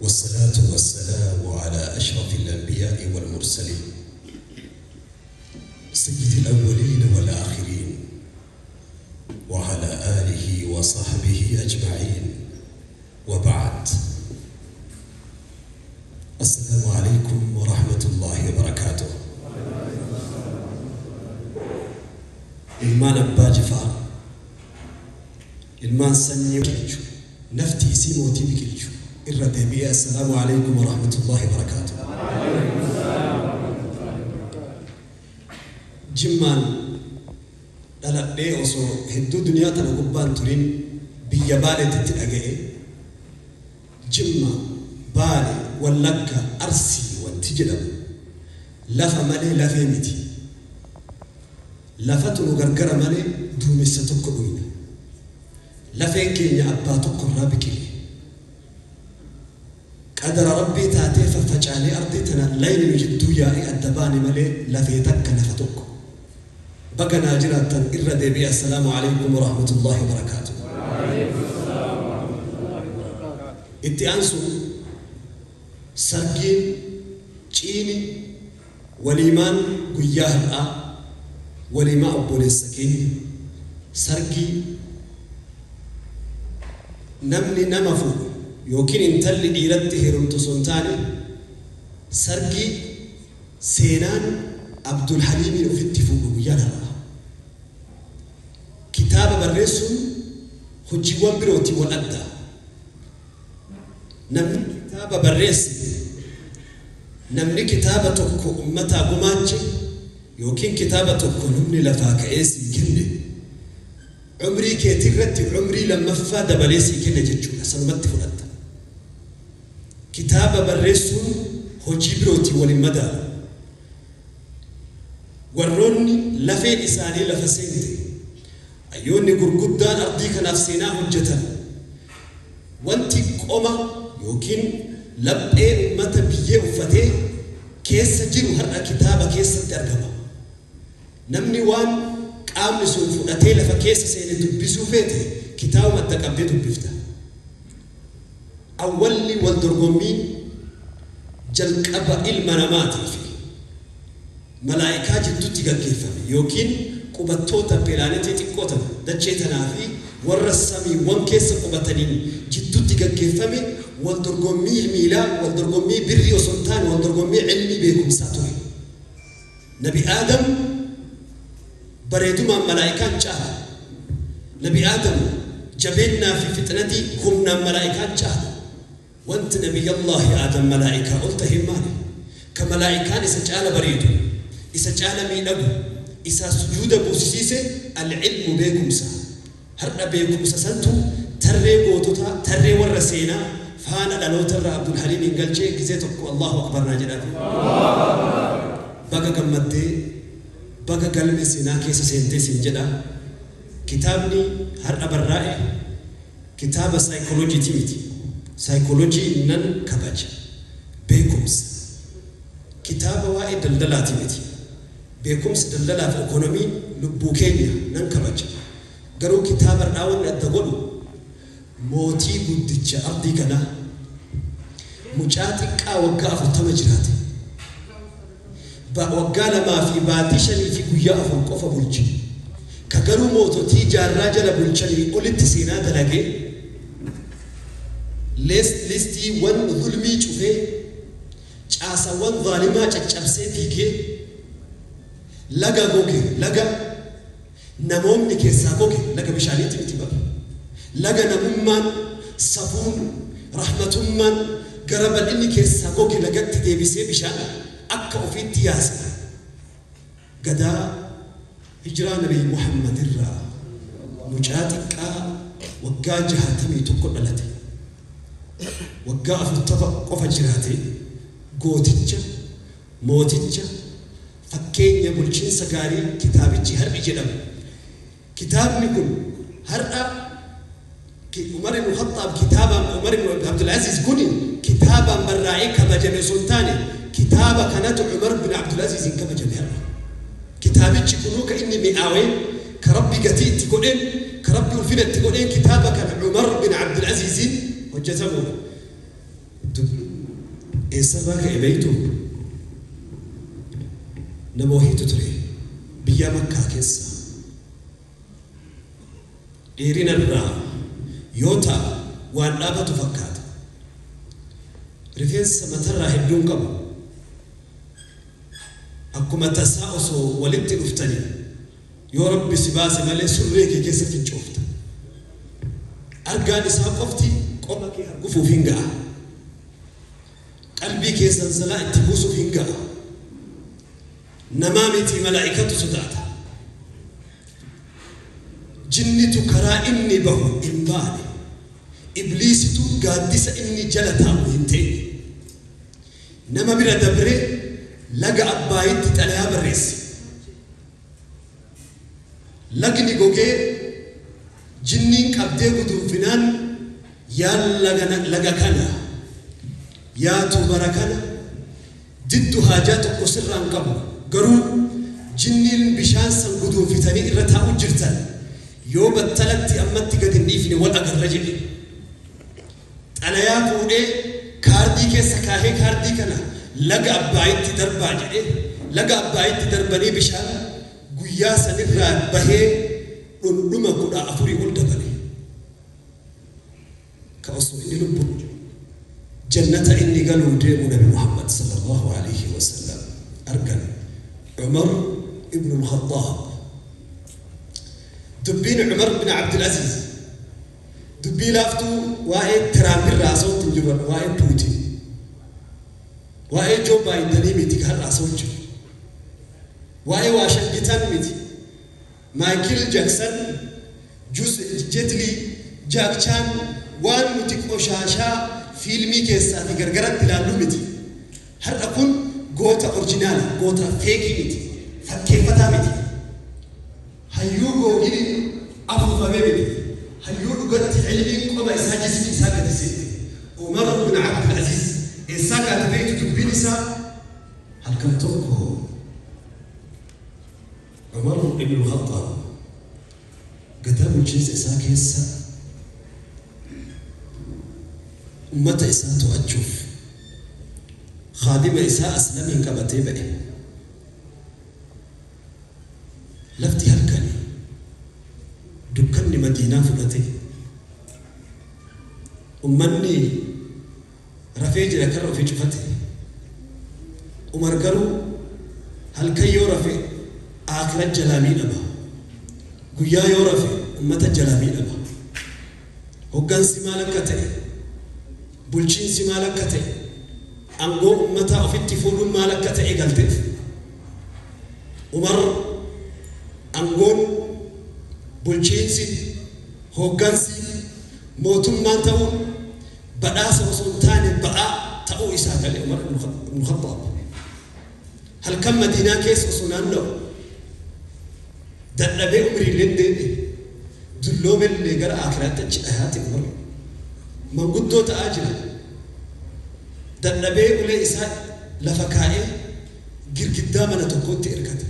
والصلاة والسلام على أشرف الأنبياء والمرسلين سيد الأولين والآخرين وعلى آله وصحبه أجمعين وبعد السلام عليكم ورحمة الله وبركاته. Ilmaan Abbaa Jifaar, ilmaan sanyii biqilchu, nafti isii mootii biqilchu, irra deebi'ee assalaamu alaikum warahmatullahi wabarakaatuh. Jimmaan dhaladhee osoo hedduu duniyaa tana gubbaan turin biyya Baaleetitti dhaga'e. Jimma, Baale, Wallagga, Arsii wanti jedhamu lafa malee lafee miti. Lafatu nu gargara malee duumessa tokko dhuyna. Lafeen keenya abbaa tokko irraa biqile. Qadara Rabbii taatee faffacaanee ardii tana layni nu jidduu yaa'ee adda baane malee lafee takka, lafa tokko. Baga naa jiraattan, irra deebi'ee assalaamu alaikum warahmatullahi wabarakaatuh. Itti aansuun sargiin, ciini, waliimaan guyyaa har'aa waliimaa obboleessa keenya, sargii namni nama fuudhu yookiin intalli dhiiratti heerumtu osoo hin taane, sargii seenaan Abdul Haliimiin ofitti fuudhu guyyaan har'aa. Kitaaba barreessuun hojiiwwan birootiin wal adda. Namni kitaaba barreesse, namni kitaaba tokko ummataa gumaache yookiin kitaaba tokko namni lafaa ka'ee sii kenne, umrii keetii irratti umrii lammaffaa dabalee sii kenne jechuudha. Sanumatti fudhatta. Kitaaba barreessuun hojii birootiin wal hin madaalu. Warroonni lafeen isaanii lafa seente, hayyoonni gurguddaan ardii kanaaf seenaa hojjetan, wanti qoma yookiin laphee ummata biyyee uffatee keessa jiru har'a kitaaba keessatti argama. Namni waan qaamni sun fudhatee lafa keessa seene dubbisuu feete, kitaabuma adda qabdee dubbifta. Awwalli wal dorgommiin jalqaba ilma namaatii fi malaa'ikaa jidduutti gaggeeffame yookiin qubattoota pilaanetii xiqqoo tana, dachee tanaa, fi warra samiiwwan keessa qubataniin jidduutti gaggeeffame wal dorgommii miilaa, wal dorgommii birrii osoo hin taane, wal dorgommii ilmii, beekumsaa ture. Nabi Aadam bareedumaan malaa'ikaan caala. Nabi Aadam jabeennaa fi fixnatii humnaan malaa'ikaan caala. Wanti Nabiyyallaahi Aadam malaa'ikaa ol tahe maali? Ka malaa'ikaan isa caala bareedu, isa caala miidhagu, isaa sujuuda buusisiise al-ilmu, beekumsa. Har'a beekumsa santu tarree goototaa, tarree warra seenaa faana dhalootarra Abdul Haliimiin galchee. Gizee tokko Allahu Akbar naa jedhaati. Baga gammaddee, baga galme seenaa keessa seentee siin jedha. Kitaabni har'a barraa'e kitaaba saayikolojiiti miti. Saayikoloojii nan kabaja. Beekumsa. Kitaaba waa'ee daldalaati miti. Beekumsi daldalaa fi ekonomii lubbuu keenya nan kabaja. Garuu kitaaba har'aa wanni adda godhu, mootii guddicha ardii kanaa, mucaa xiqqaa waggaa 40 jiraate, waggaa 2 fi baatii 5 fi guyyaa 4 qofa bulche, ka garuu moototii jaarraa jala bulchanii olitti seenaa dalagee, listiiwwan zulmii cufee, caasawwan zaalimaa caccabsee fiigee, laga goge, laga namoonni keessaa goge, laga bishaaniitti miti bara, laga namummaan, safuun, rahmatummaan, gara bal'inni keessaa goge lagatti deebisee bishaan akka ofiitti yaase, gadaa hijiraa Nabi Muhammad irraa mucaa xiqqaa waggaa 61 dhalate, waggaa 40 qofa jiraate, gooticha, mooticha, fakkeenya bulchiinsa gaarii kitaabichi har'i jedhamu. Kitaabni kun har'a Umar ibn Khattaab kitaabaan, Umar ibn Abdulaziz kun kitaabaan barraa'ee kabajame osoo hin taane, kitaaba kanatu Umar bin Abdulaziz hin kabajame har'a. Kitaabichi kunuu ka inni mi'aawee, ka Rabbi gatii itti godheen, ka Rabbi ulfina itti godheen, kitaaba kana Umar bin Abdulaziziin hojjetamuudha. Eessarraa ka'e beektu? Nama wahiitu ture biyya Makkaa keessa. Dheerina irraa yoo ta'a waan dhaabatu fakkaata. Rifeensa matarraa hedduun qabu. Akkuma tasaa osoo walitti dhuftanii yoo Rabbi si baase malee surree kee keessa fincoofta. Argaan isaa qofti qoma kee hargufuuf hin ga'a. Qalbii kee sansalaa itti buusuuf hin ga'a. Namaa miti, malaa'ikatu sodaata. Jinnitu karaa inni bahu hin baane. Ibliisitu gaaddisa inni jala taa'u hin teenye. Nama bira dabree laga Abbaayitti xalayaa barreesse. Lagni gogee jinniin qabdee guduunfinaan, yaa laga kana, yaa tuubara kana, diddu haajaa tokko sirraa hin qabu, garuu jinniin bishaan san guduunfitanii irra taa'u jirtan yoo battalatti ammatti gad hin dhiifne wal agarra jedhe. Xalayaa fuudhee kaardii keessa kaahee, kaardii kana laga Abbaayitti darbaa jedhee, laga Abbaayitti darbanii bishaan guyyaa sanirraa bahee dhundhuma 14 ol dabale. Ka osoo inni lubbuun jiru jannata inni galuu deemu Nabi Muhammad sallallahu alaihi wasallam argan, Umar ibn al-Khattab. Dubbiin Umar bin Abdul Aziz dubbii laaftuu waa'ee Tiraamp irraa haasa'utti hin jiru, waa'ee Puutin, waa'ee Joo Baayidanii miti kan har'a haasa'u jiru, waa'ee Waashingitan miti, Maayikil Jaksan, Jetlii, Jaak Chaan, waan nuti qoshaashaa fiilmii keessaa fi gargaratti ilaallu miti. Har'a kun goota original, goota fake miti, fakkeeffataa miti. Hayyuu googiliin afuufamee miti. Hayyuu dhugatti ilmiin qoma isaa, jismi isaa gadi seente. Umar bin Abdul Aziz eessaa kaate beektu dubbiin isaa? Halkan tokko Umar ibn Khattab gadaa bulchiinsa isaa keessa ummata isaa to'achuuf khaadima isaa Aslamiin qabatee ba'e. Lafti halkani, dukkanni Madiinaa fudhate. Ummanni rafee jira, karra ofii cufate. Umar garuu halkan yoo rafe aakira jalaa miidhama. Guyyaa yoo rafe ummata jalaa miidhama. Hoggansi maal akka ta'e, bulchiinsi maal akka ta'e, aangoo ummataa ofitti fuudhuun maal akka ta'e galteef. Umar aangoon, bulchiinsi, hoggansi, mootummaan ta'uun badhaasa osoo hin taane ba'aa ta'uu isaa gale Umar ibn Khattaab. Halkan Madiinaa keessa osoo naanna'u dadhabee, umriileen deebi'e, dulloomellee, gara akiraatti achi dhahaate. Umar manguddoo ta'aa jira. Dadhabee ulee isaa lafa kaa'ee girgiddaa mana tokkootti erkate.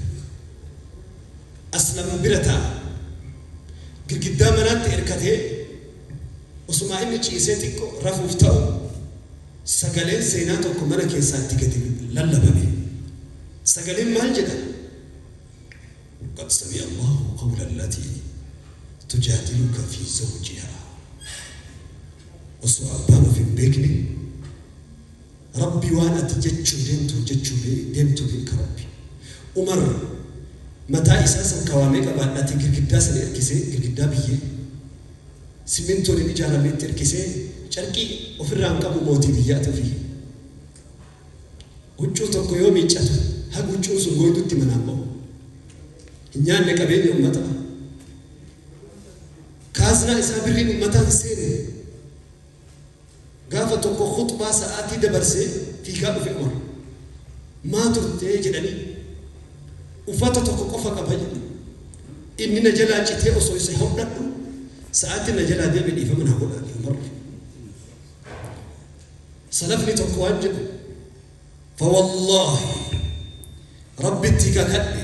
Aslam bira taa'a. Girgiddaa manaatti erkatee osumaa inni ciisee xiqqoo rafuuf ta'u, sagaleen seenaa tokko mana keessaatti gadi lallabame. Sagaleen maal jedha? قد سمع الله قول التي تجادلك في زوجها. Osoo abbaan of hin beekne, Rabbi waan ati jechuu deemtu jechuu deemtu beeka Rabbi. Umar mataa isaa san kawaamee qabaadhaatee girgiddaa sana erkisee, girgiddaa biyyee simmintoon hin ijaaramnetti erkisee, carqii ofirraa hin qabu, mootii biyyaati ofii. Huccuu tokko yoo miiccatu haga huccuun sun goydutti manaan ba'u. Hin nyaanne qabeenya uummataa. Kaaznaa isaa birriin uummataa hin seenne. Gaafa tokko khutbaa sa'aatii dabarsee fiigaa dhufe Umar. Maa turtee jedhanii, uffata tokko qofa qaba jedhe. Inni na jalaa citee osoo isa hodhadhu sa'aatiin na jalaa deeme, dhiifama naa godhaa Umar. Salafni tokko waan jedhu, فوالله, Rabbitti kakadhe,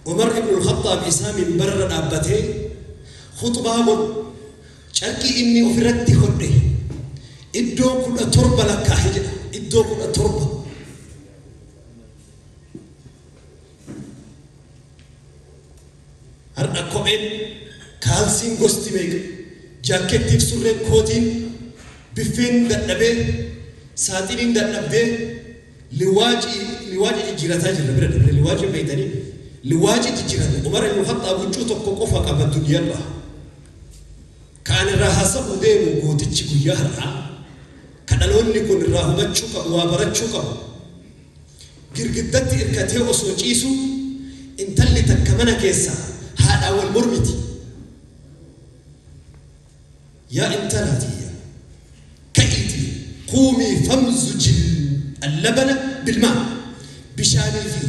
Umar ibn al-Khattaab isaa minbarra dhaabbatee khutbaa godhu, carqii inni ofirratti hodhe Iddoo 17 lakkaa'e jedha. Iddoo 17. Har'a kopheen kaalsiin gosti meeqa, jaakkettiif surreen kootiin, biffeen dadhabee, saaxiniin dadhabdee, liwaacii liwaacii jijjiirataa jirra bira dabre. Liwaacii beeytanii, liwaacii jijjiirate. Umar ibn Khaxxaab huccuu tokko qofa qaba duniyarraa. Kaan irraa haasa'uu deemu gootichi guyyaa har'aa ka dhaloonni kun irraa hubachuu qabu, waa barachuu qabu. Girgiddatti irkatee osoo ciisu intalli takka mana keessaa haadhaan wal mormiti. Yaa intala tiyya, ka'iitii quumii famzuji allabana bilmaa, bishaanii fi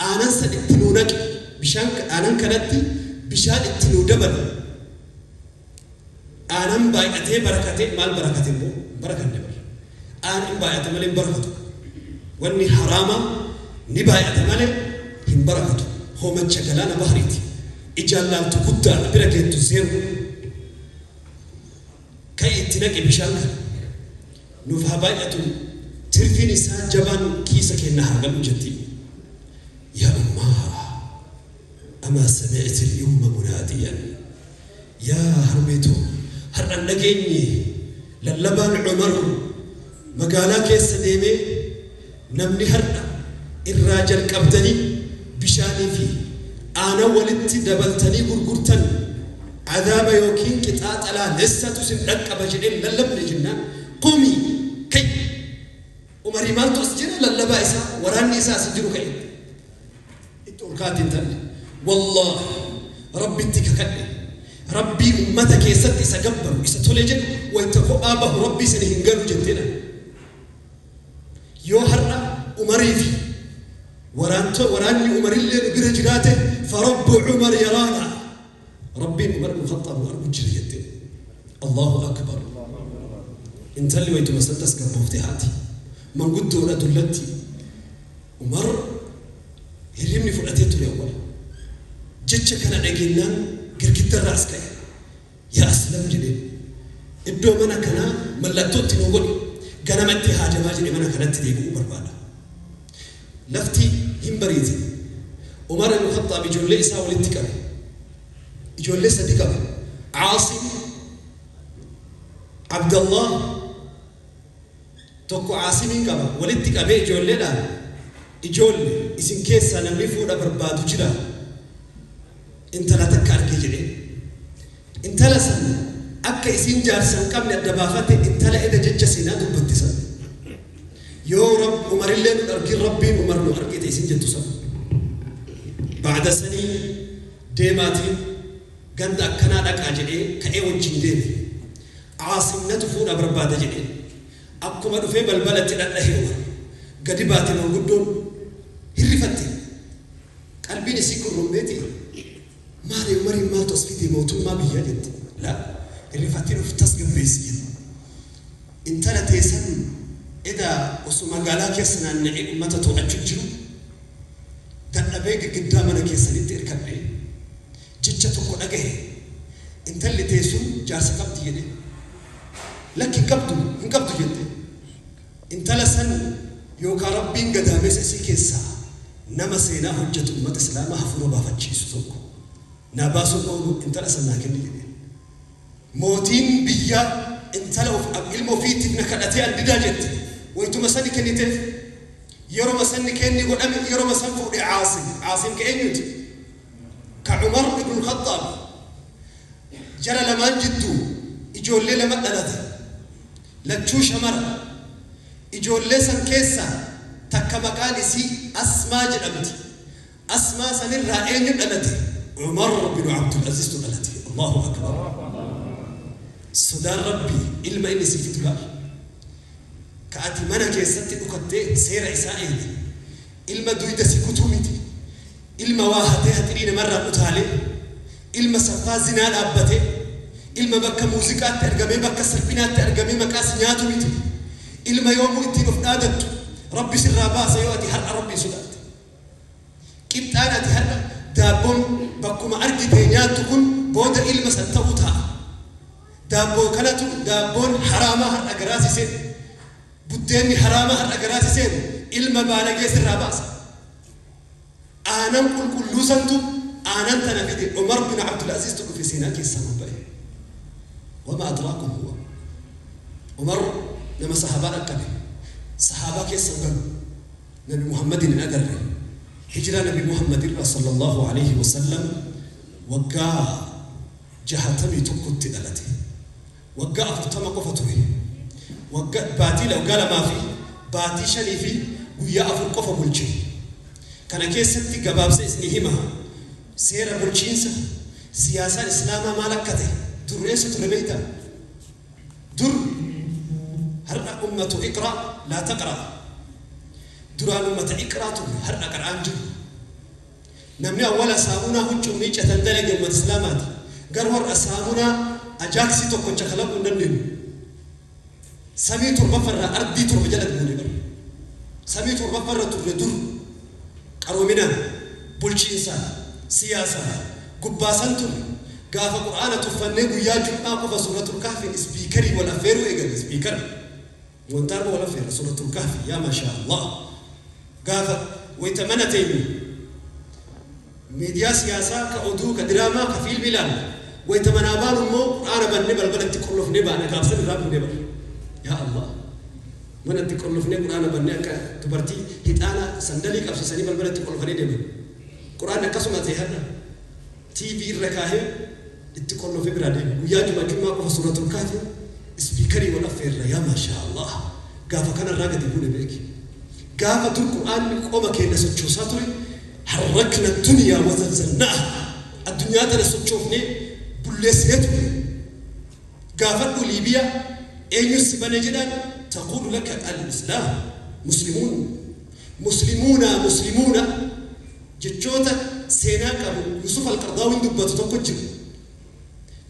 aanan san itti nuu naqi, bishaan aanan kanatti bishaan itti nuu dabali. Aanan baay'atee barakatee, maal barakate immoo? Hin barakanne bar. Aanan hin baay'ata malee hin barakatu. Wanni haraamaa ni baay'ata malee hin barakatu. Hoomacha galaana bahriiti. Ijaan laaltu guddaadha, bira geettu zeeroo. Ka'i itti naqi bishaan kana. Nuuf haa baay'atu, tirfiin isaa jabaan kiisa keenna haa galu jettiin. Yaa ummaa, amaa sami'ti al-yawma munaadiyan. Yaa harmee too, har'a hin dhageenye lallabaan Umar magaalaa keessa deemee namni har'a irraa jalqabdanii bishaanii fi aanan walitti dabaltanii gurgurtan adaaba yookiin qixaaxa laalessatu isin dhaqqaba jedhee hin lallabne jennaan, qumii, ka'i. Umarii maaltu as jira? Lallabaa isaa, waraanni isaa as hin jiru, ka'i. Itti ol kaati intalli. Wallaahi, Rabbitti kakadhe. Rabbii ummata keessatti isa gabbaru, isa tole jedhu, wayta kophaa bahu Rabbii sani hin ganu jetteedha. Yoo har'a Umarii fi waraanto waraanni Umarillee nu bira jiraate, farabbu Umar yaraana. Rabbiin Umar ibn Khaxxaab nu argu jira jette. Allahu akbar. Intalli waytuma san tasgabboofte haati. Manguddoodha dullatti. Umar hirribni fudhatee ture awwala. Jecha kana dhageennaan girgiddarraa as ka'e. Yaa Aslam jedheen. Iddoo mana kanaa mallattoo itti nuu godhi. Ganama itti haajamaa jedhe mana kanatti deebi'uu barbaada. Lafti hin bariite. Umar ibn Khaxxaab ijoollee isaa walitti qabe. Ijoollee sadi qaba. Aasim, Abdallah, tokko Aasimiin qaba. Walitti qabee ijoolleedhaan, ijoolle, isin keessaa namni fuudha barbaadu jira? Intala takka arge jedheen. Intala san akka isiin jaarsa hin qabne adda baafate, intala eda jecha seenaa dubbatte san. Yoo Rab Umarillee nu argin, Rabbiin Umar nu argite isin jettu san. Ba'da sanii deemaatiin ganda akkanaa dhaqaa jedhee ka'ee wajjin deeme. Aasim natu fuudha barbaada jedheen. Akkuma dhufee balbala itti dhadhahe Umar. Gadi baate manguddoon hin rifatte. Qalbiin isii kurrummeeti, maali Umariin maaltu as fide mootummaa biyyaa jette. La hin rifatin, of tasgabbeessi jedhe. Intala teessan eda osoo magaalaa keessa naanna'ee ummata to'achuu jiru dadhabee girgiddaa mana keessanitti irkadhee jecha tokko dhagahe, intalli teessun jaarsa qabdi jedhe. Lakki, hin qabdu, hin qabdu jette. Intala san yookaa Rabbiin gadaamessa isii keessaa nama seenaa hojjatu, ummata islaamaa hafuura baafachiisu tokko naa baasuun oolu, intala san naa kenni jedheen. Mootiin biyyaa intala of ilma ofiitiif na kadhatee an didaa jette. Waytuma sani kenniteef. Yeroma sanni kenni godhame, yeroma san fuudhe Aasim. Aasim ka eenyuti? Ka Umar ibn Khaxxaab. Jara lamaan jidduu ijoollee lama dhalate. Lachuu shamara. Ijoollee san keessaa takka maqaan isii Asmaa jedhamti. Asmaa sanirraa eenyu dhalate? Umar bin Abdul Aziztu dhalate. Allahu akbar. Sodaan Rabbii ilma inni sii fidu laal. Ka ati mana keessatti dhukattee seera isaa eegi. Ilma duyda si kutuu miti. Ilma waa hatee haxirii namarraa utaalee. Ilma saffaa zinaa dhaabbatee. Ilma bakka muuziqaatti argamee, bakka sirbinaatti argamee maqaa si nyaatu miti. Ilma yoomuu ittiin of dhaadattu Rabbi sirraa baasa yoo ati har'a Rabbiin sodaatte. Qixxaan ati har'a daabboon bakkuma argitee nyaattu kun booda ilma san ta'uu taa'a. Daabboo kanatu daabboon haraamaa har'a garaa si seenu, buddeenni haraamaa har'a garaa si seenu ilma baalagee sirraa baasa. Aanan qulqulluu santu aanan tana fide. Umar bin Abdul Aziz tu dhufe, seenaa keessaa babba'e. Wama adraakum huwa Umar, nama sahaabaa dhaqqabe, sahaabaa keessa galu, Nabi Muhammadin hin agarre. Hijiraa Nabi Muhammad irraa sallallahu alaihi wasallam waggaa 61tti dhalate. Waggaa 40 qofa ture. Waggaa baatii, waggaa 2 fi baatii 5 fi guyyaa 4 qofa bulche. Kana keessatti gabaabsa isinii hima, seera bulchiinsa siyaasaan Islaamaa maal akka ta'e. Dur eessa ture beektaa? Dur, har'a ummatu iqra laa taqra. Duraan ummata iqraa ture, har'a qara'aan jiru. Namni awwala saamunaa huccuu miiccatan dalage ummata Islaamaati. Garuu har'a saamunaa Ajaaksii tokkocha kalaquu hin dandeenyu. Samii torbaffarraa ardii torba jala buune bara. Samii torbaffarra turre dur. Qaroominaan, bulchiinsaan, siyaasaan gubbaasan turre. Gaafa Qur'aana tuffannee guyyaa Jum'aa qofa Suuratul Kahfiin speakerii wal affeeruu eegale. Speaker wantaarba wal affeera Suuratul Kahfi. Yaa maashaa Allah, gaafa wayita mana teenyu miidiyaa siyaasaa, ka oduu, ka diraamaa, ka fiilmii ilaalla. Wayita manaa baanu immoo Qur'aana bannee balbala itti qollofnee baana. Gaafsan irraa buunee bara. Yaa Allah, mana itti qollofnee Qur'aana bannee, akka dubartii hixaana sandalii qabsiisanii balbala itti qollofanii deeman. Qur'aanni akkasuma ta'e. Har'a TV irra kaahee itti qollofee biraa deema. Guyyaa Jummaa qofa Suuratul Kahfi speakerii wal affeerra. Yaa maashaa Allah, gaafa kanarraa gadi buune beeki. Gaafa dur Qur'aanni qoma keenya sochoosaa ture, harrakna duniyaa wa zalzalnaaha, addunyaa tana sochoofnee bulleessinee ture. Gaafadhu Liibiyaa, eenyu si bane jedhaan, taquulu laka al-islaam, muslimuun, muslimuuna, muslimuuna. Jechoota seenaa qabu Yusuf Alqardaawiin dubbatu tokko jira.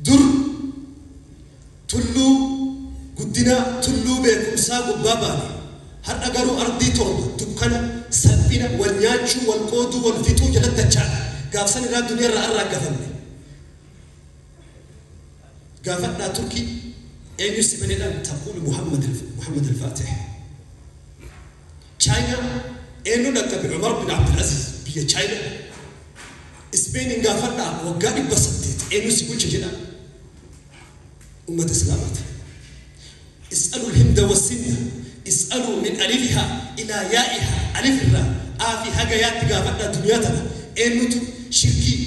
Dur tulluu guddinaa, tulluu beekumsaa gubbaa baane. Har'a garuu ardii torba dukkana, salphina, wal nyaachuu, wal qooduu, wal fixuu jalatti dachaadha. Gaafsan irraa duniyaa irraa arraagafamne. Gaafadhaa Turkii, eenyu si baneedhaan, taquulu Muhammad al-Fatih. Chaayinaa eenyu dhaqqabe? Umar bin Abdulaziz biyya Chaayinaa. Ispeeniin gaafadhaa, waggaa 800 eenyu si bulche jedhaa, ummata Islaamaati. اسألوا الهند والسند، اسألوا من ألفها إلى يائها. ألف الرا آفي هجا يات gaafadhaa duniyaa tana eenyutu shirkii,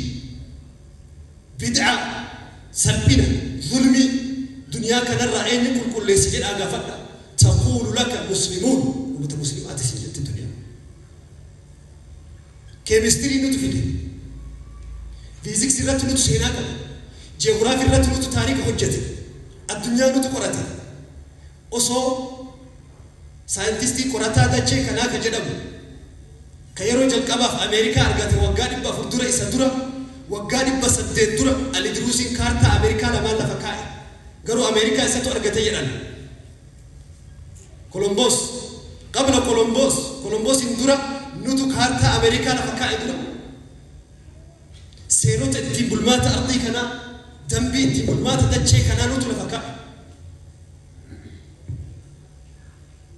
bid'a, salphina, zulmii duniyaa kanarraa eenyu qulqulleesse jedhaa gaafadha, تقول لك مسلمون. Ummata muslimaati sin jetti duniyaa. Keemistirii nutu fide, fiiziksii irratti nutu seenaa qaba, jeegiraafii irratti nutu taarika hojjete, addunyaa nutu qorate. Osoo saayintistii qorataa dachee kanaa ka jedhamu ka yeroo jalqabaaf Ameerikaa argate waggaa 400 dura, isa dura waggaa 800 dura Alidiruusiin kaartaa Ameerikaa lamaan lafa kaa'e. Garuu Ameerikaa isatu argate jedhan. Kolomboos, qabla Kolomboos, Kolomboosiin dura nutu kaartaa Ameerikaa lafa kaa'e dura. Seerota ittiin bulmaata ardii kanaa, dambii ittiin bulmaata dachee kanaa nutu lafa kaa'e.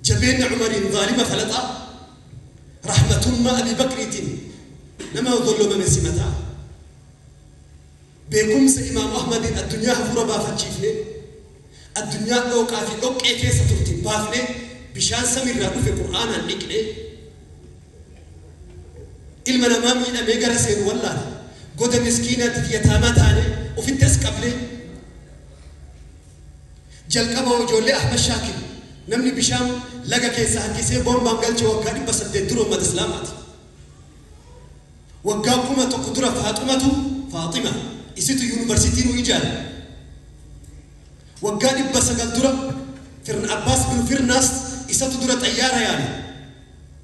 Jabeenya Cumariin zaalima falaxaa, rahmatummaa Abi Bakriitiin nama dollomame simataa, beekumsa Imaamu Ahmadiin addunyaa hafuura baafachiifne, addunyaa dhooqaa fi dhoqqee keessa turte baafne, bishaan samiirraa dhufe Qur'aanaan dhiqne. Ilma namaa miidhamee gara seenu wallaale, goda miskiinaatiif yataamaa taane ofitti as qabne. Jalqaba ijoollee Ahmad Shaakir namni bishaan laga keessa harkisee boombaan galche waggaa 800 dura ummata Islaamaati. Waggaa 1000 dura Faaxumatu, Faaxima isitu yuunivarsiitii nu ijaare. Waggaa 900 dura Abbaas bin Firnaas isatu dura xayyaara yaale.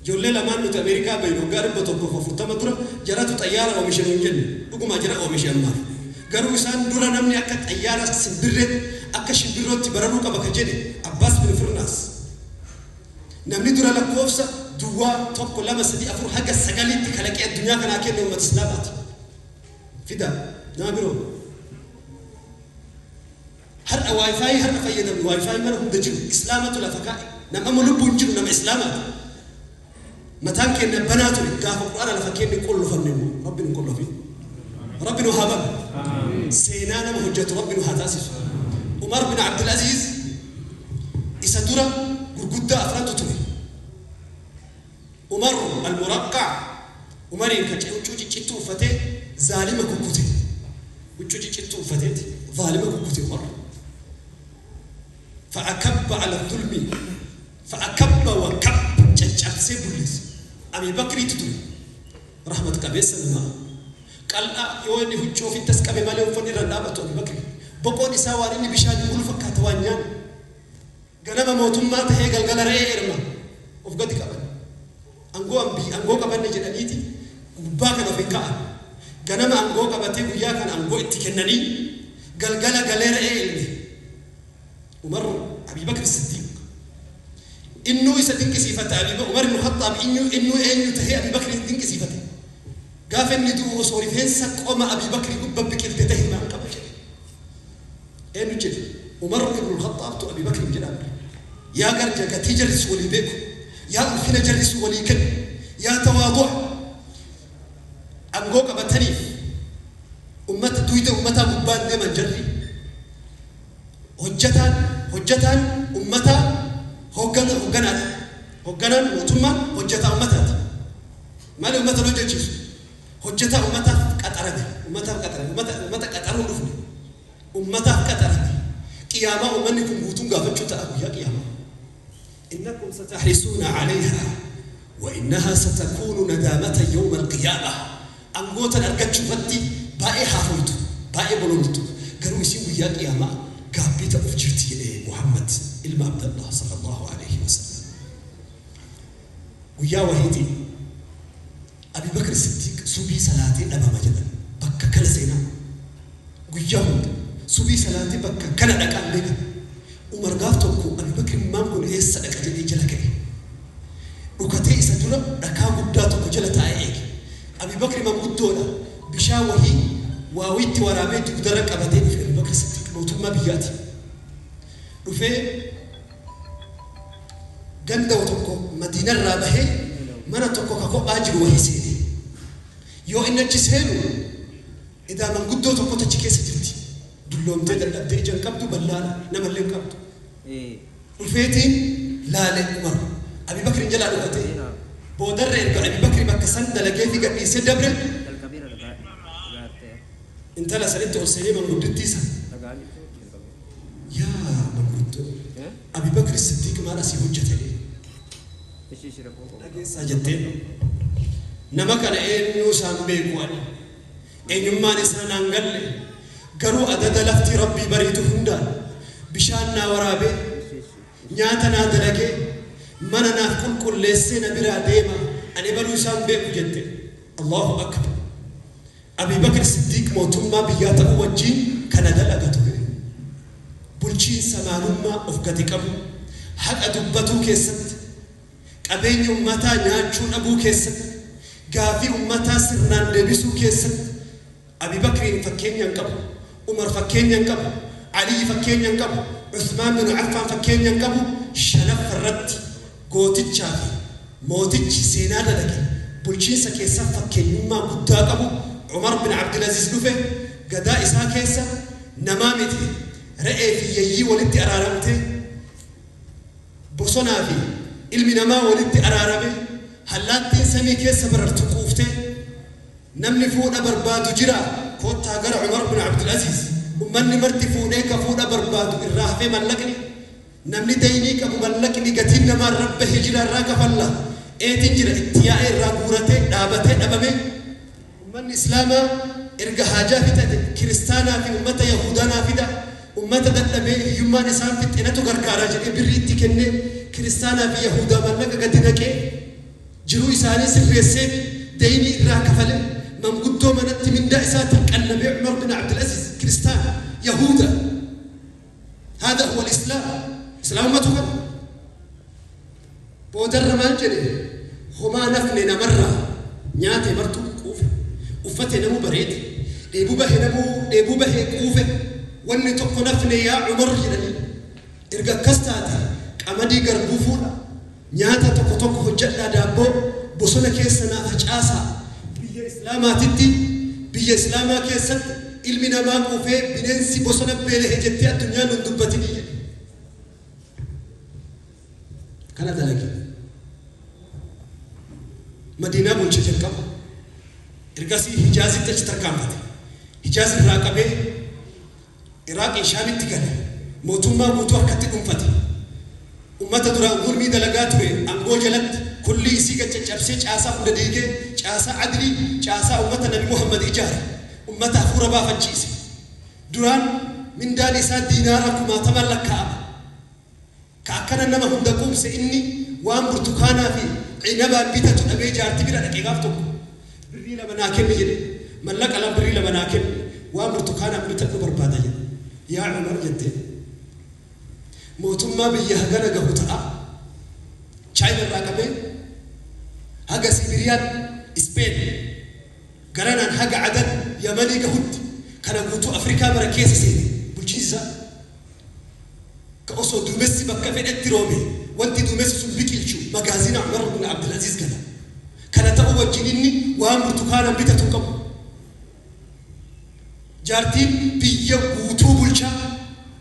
Ijoollee lamaan nuti Ameerikaa baynu waggaa 140 dura jaratu xayyaara oomishe nuun jenne. Dhuguma jara oomishe ammaaf. Garuu isaan dura namni akka xayyaara simbirreetti, akka shimbirrootti bararuu qaba ka jedhe Abbaas bin Firnaas. Namni dura lakkoofsa duwwaa, tokko, lama, sadii, afur haga sagaliitti kalaqee addunyaa kanaa kenne uummata Islaamaati. Fida nama biroo. Har'a WiFi har'a fayyadamnu, WiFi mana hunda jiru Islaamatu lafa kaa'e. Nama amma lubbuun jiru nama Islaamaati. Mataan keenya banaa ture gaafa Qur'aana lafa keenya qollofamne immoo Rabbi nu qollofin. Rabbi nu haa banu. Seenaa nama hojjetu Rabbi nu haa taasisu. Umar bin Abdul Aziz isa dura gurguddaa afrantu ture. Umar al-Muraqqaa, Umariin ka huccuu ciccittuu uffatee zaalima kukkute. Huccuu ciccittuu uffateeti zaalima kukkute Umar. Fa'akabba ala dhulmi fa'akabba wa kab caccabsee bulleesse. Abii Bakriitu ture. Rahmat qabeessa namaa. Qal'aa yoo inni huccuu ofitti as qabe malee uffanni irra hin dhaabatu Abii Bakri. Boqoon isaa waan inni bishaaniin bulu fakkaata waan nyaanne. Ganama mootummaa tahee galgala re'ee erma. Of gadi qaban. Angoo ambii angoo qabanne jedhaniiti gubbaa kana of hin ka'an. Ganama angoo qabatee guyyaa kana angoo itti kennanii galgala galee re'ee elme. Umar Abii Bakr Siddiiq innuu isa dinqisiifata. Abii Umar ibn Khaxxaab innuu eenyu tahee Abii Bakriin dinqisiifate. Gaafa inni du'u osoo rifeensa qoma Abii Bakrii gubba biqilte tahe maal qaba jedhe. Eenyu jedhe? Umar ibn Khaxxaabtu Abii Bakriin jedhaa bare. Yaa garja gatii jarri sun walii beeku. Yaa ulfina jarri sun walii kennu. Yaa tawaadu'a. Angoo qabataniif ummata duyda ummataa gubbaan deeman jarri. Hojjataan hojjataan ummataa hooggana hoogganaadha. Hoogganaan mootummaan hojjataa ummataati. Malee ummata hin hojjechiisu. Hojjataa ummataaf qaxarame. Ummataaf qaxarame. Ummata ummata qaxaruu hin dhufne. Ummataaf qaxarame. Qiyaamaa ummanni kun guutuun gaafachuu ta'a guyyaa qiyaamaa. Innakum satahrisuuna alayhaa wa innahaa satakuunu nadaamatan yawma alqiyaamah. Angoo tan argachuu irratti baay'ee haafoytu, baay'ee bololtu, garuu isiin guyyaa qiyaamaa gaabbii ta'uuf jirti jedhe Muhammad ilma Abdallah sallallahu alayhi wa sallam. Guyyaa wahiiti Abii Bakr Siddiiq subii salaatee dhabama jedhan bakka kana seenaa. Guyyaa hunda subii salaatee bakka kana dhaqaan beekan. Umar gaaf tokko Abii Bakrimmaan kun eessa dhaqa jedhee jala ka'e. Dhukatee isa dura dhakaa guddaa tokko jala taa'ee eege. Abii Bakri manguddoodha. Bishaan wahii waawiitti waraabee dugdarra qabatee dhufe Abii Bakri Siddiiq mootummaa biyyaati. Dhufee ganda tokko Madiinarraa bahee mana tokko ka kophaa jiru wahii seene. Yoo inni achi seenu edaa manguddoo tokkotu achi keessa jirti. Dulloomtee dadhabdee ija hin qabdu, ballaadha, namallee hin qabdu. Dhufeetiin laale Umar. Abii Bakriin jalaa dhokatee. Boodarra erga Abii Bakri bakka san dalageefii gadhiisee dabre intala sanitti ol seenee manguddittii san, Yaa manguddoo, Abii Bakri Siddiiq maal asii hojjata jedhe. Dhageessaa jetteen. Nama kana eenyuu isaan beeku ani. Eenyummaan isaa naan galle. Garuu adada lafti Rabbii bariitu hundaan bishaan naa waraabee, nyaata naa dalagee, mana naaf qulqulleessee na biraa deema. Ani ebaluu isaan beeku jette. Allaahu Akbar. Abii Bakr Siddiiq mootummaa biyyaa ta'uu wajjiin kana dalaga ture. Bulchiinsa maalummaa of gadi qabuu, haqa dubbatuu keessatti, qabeenya ummataa nyaachuu dhabuu keessatti, gaafii ummataa sirnaan deebisuu keessatti Abii Bakriin fakkeenya hin qabu, Umar fakkeenya hin qabu, Aliyyi fakkeenya hin qabu, Usmaan binu Affaan fakkeenya hin qabu, shanaffa irratti gootichaa fi mootichi seenaa dalage bulchiinsa keessa fakkeenyummaa guddaa qabu Umar bin Abdulaziz dhufe. Gadaa isaa keessa namaa miti re'ee fi yeeyyii walitti araaramtee, bosonaa fi ilmi namaa walitti araarame, hallaattiin samii keessa barartu quuftee, namni fuudha barbaadu jira, koottaa gara Umar bin Abdulaziz. Ummanni marti fuudhee ka fuudha barbaadu irraa hafee mallaqni namni daynii qabu, mallaqni gatiin namaa irra bahe jira, irraa kafalla eetin jira itti yaa'ee irraa guuratee dhaabatee dhabame. Ummanni Islaamaa erga haajaa fixate kiristaanaa fi ummata yahuudaa naa fida, ummata dadhabee hiyyummaan isaan fixxe natu gargaara jedhee birrii itti kennee, kiristaanaa fi yahuudaa mallaqa gadi naqee jiruu isaanii sirreessee daynii irraa kafale, manguddoo manatti mindaa isaatiin qallabee Umar bin Abdulaziz kiristaana yahuuda. Haadha huwa al-Islaam. Islaamummaatu kana. Boodarra maal jedhe? Homaa nafne namarraa. Nyaate martuu quufe. Uffate namuu bareede. Dheebuu bahe namuu dheebuu bahe quufe. Wanni tokko nafne yaa Umar jedhanii. Erga akkas taate qamadii garbuu fuudha. Nyaata tokko tokko hojjedhaa, daabboo bosona keessa naa facaasaa. Biyya Islaamaatitti, biyya Islaamaa keessatti ilmi namaa quufee bineensi bosona beelahe jettee addunyaan nun dubbatinii jedhe. Kana dalage. Madiinaa bulche jalqaba. Ergasii Hijaazitti achi tarkaanfate. Hijaaz irraa qabee Iraaqii Shaamitti gale. Mootummaa guutuu harkatti dhuunfate. Ummata duraan zulmii dalagaa ture aangoo jalatti kullii isii gad caccabsee, caasaa hunda diigee, caasaa adlii, caasaa ummata Nabi Muhammad ijaare. Ummata hafuura baafachiise. Duraan mindaan isaa diinaara kumaatamaan lakkaa'ama. Ka akkana nama hunda quubse inni waan burtukaanaa fi cinabaan bitatu dhabee jaartii bira dhaqee gaaf tokko birrii 2 naa kenni jedhe. Mallaqa 2, birrii 2 naa kenni, waan burtukaanaan bitadhu barbaada jedhe. Yaa Umar jette, mootummaa biyya hagana gahu ta'a Chaayina irraa qabee haga Sibiriyaan, Ispeen garanaan haga Adan, Yamanii gahutti, kana guutuu Afrikaa mara keessa seene bulchiinsi isaa. Ka osoo duumessi bakka fedhetti roobe wanti duumessi sun biqilchu magaazina Umar ibn Abdulaziz gala. Kana ta'uu wajjin inni waan burtukaanaan bitatu hin qabu. Jaartiin biyya guutuu bulchaa,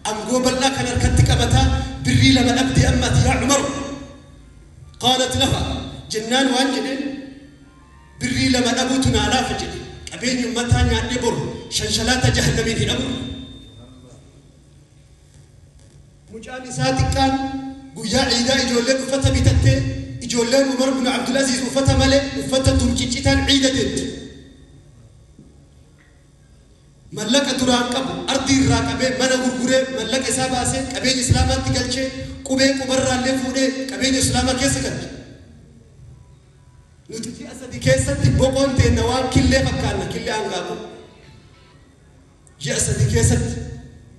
angoo bal'aa kan harkatti qabataa birrii 2 dhabdee amma ati yaa Umar? Qaalat laha jennaan waan jedheen, birrii 2 dhabuutu naa laafa jedhe, qabeenya ummataa nyaadhee boru shanshalaata jahannamiin hidhamuu. Mucaan isaa xiqqaan guyyaa ciidaa ijoolleen uffata bitattee, ijoolleen Umar bin Abdulaziz uffata malee, uffata dur ciccitaan ciida deemti. Mallaqa duraan qabu ardii irraa qabee mana gurguree, mallaqa isaa baasee qabeenya Islaamaatti galchee, qubee qubarraallee fuudhee qabeenya Islaamaa keessa galche. Nuti ji'a 3 keessatti boqoon teenna waan killee fakkaanna, killee hanqaaquu. Ji'a 3 keessatti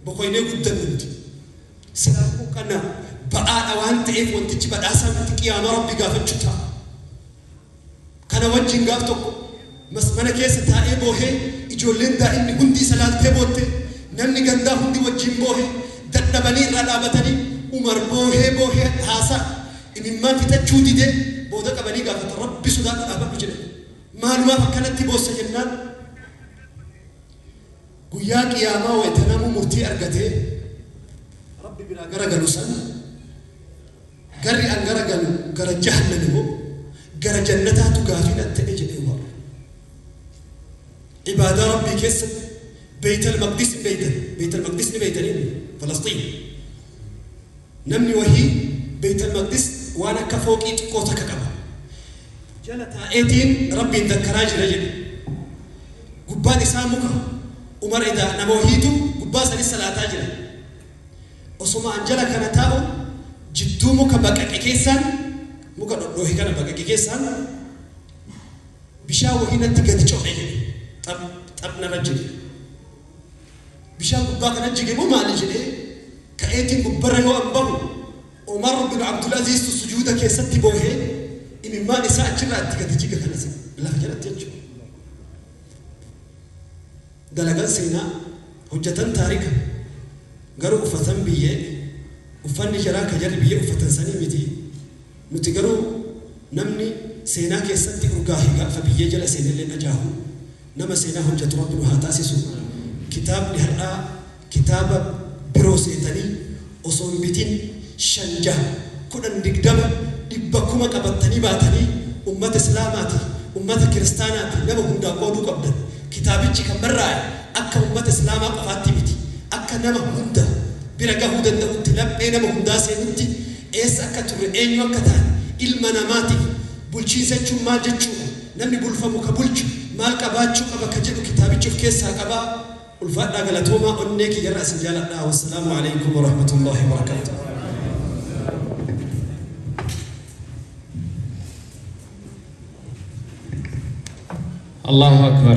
bokoynee guddanne nuti. Silaa kana ba'aadha waan ta'eef wantichi badhaasaa miti, qiyaamaa Rabbi gaafachuu ta'a. Kana wajjin gaaf tokko mana keessa taa'ee boohee, ijoolleen daa'imni hundi isa laaltee bootte, namni gandaa hundi wajjin boohe, dadhabanii irraa dhaabatanii. Umar boohee boohee haasaa imimmaan fixachuu didee, booda qabanii gaafatan. Rabbi sodaadhu, dhaabadhu jedhe. Maalumaaf akkanatti boossa jennaan, guyyaa qiyaamaa wayita namuu murtii argatee Rabbi biraa gara galu san, garri an gara galu gara jahannami moo gara jannataatu gaafii natti ta'e jedhee Umar. Ibaadaa Rabbii keessatti Beeytal Maqdis ni beeytan. Beeytal Maqdis ni beeytanii, Falasxiin. Namni wahii Beeytal Maqdis waan akka fooqii xiqqoo takka qaba. Jala taa'eetiin Rabbiin dakkaraa jira jedhe. Gubbaan isaa muka. Umar edaa nama wahiitu gubbaa sanis salaataa jira. Osoma an jala kana taa'u jidduu muka baqaqe keessaan, muka dhodhoohe kana baqaqe keessaan bishaan wahii natti gadi co'e jedhe. Xap xap narra jige. Bishaan gubbaa kana jige moo maali jedhee ka'eetiin gubbarra yoo an bahu, Umar bin Abdulaziz sujuuda keessatti boohee imimmaan isaa achirraa itti gadi jiga kana lafa jalatti jechuudha. Dalagan seenaa, hojjetan taarika, garuu uffatan biyyee, uffanni jaraa ka jarri biyyee uffatan sanii miti. Nuti garuu namni seenaa keessatti urgaahe gaafa biyyee jala seenellee dhajaahu, nama seenaa hojjetu Rabbi nu haa taasisu. Kitaabni har'aa kitaaba biroo seetanii osoo hin bitin 5, 6, 10, 20, 100, 1000 qabattanii baatanii ummata Islaamaati, ummata Kiristaanaati, nama hundaa qooduu qabdan. Kitaabichi kan barraa'e akka ummata Islaamaa qofaatti miti. Akka nama hunda bira gahuu danda'utti, laphee nama hundaa seenutti, eessa akka turre, eenyu akka taane, ilma namaatiif bulchiinsa jechuun maal jechuudha, namni bulfamu ka bulchu maal qabaachuu qaba ka jedhu kitaabichi of keessaa qabaa. Ulfaadhaa, galatoomaa, onnee kiyyarraa isin jaaladhaa. Wassalaamu alaikum warahmatullaahi wabarakaatuh. Allahu Akbar.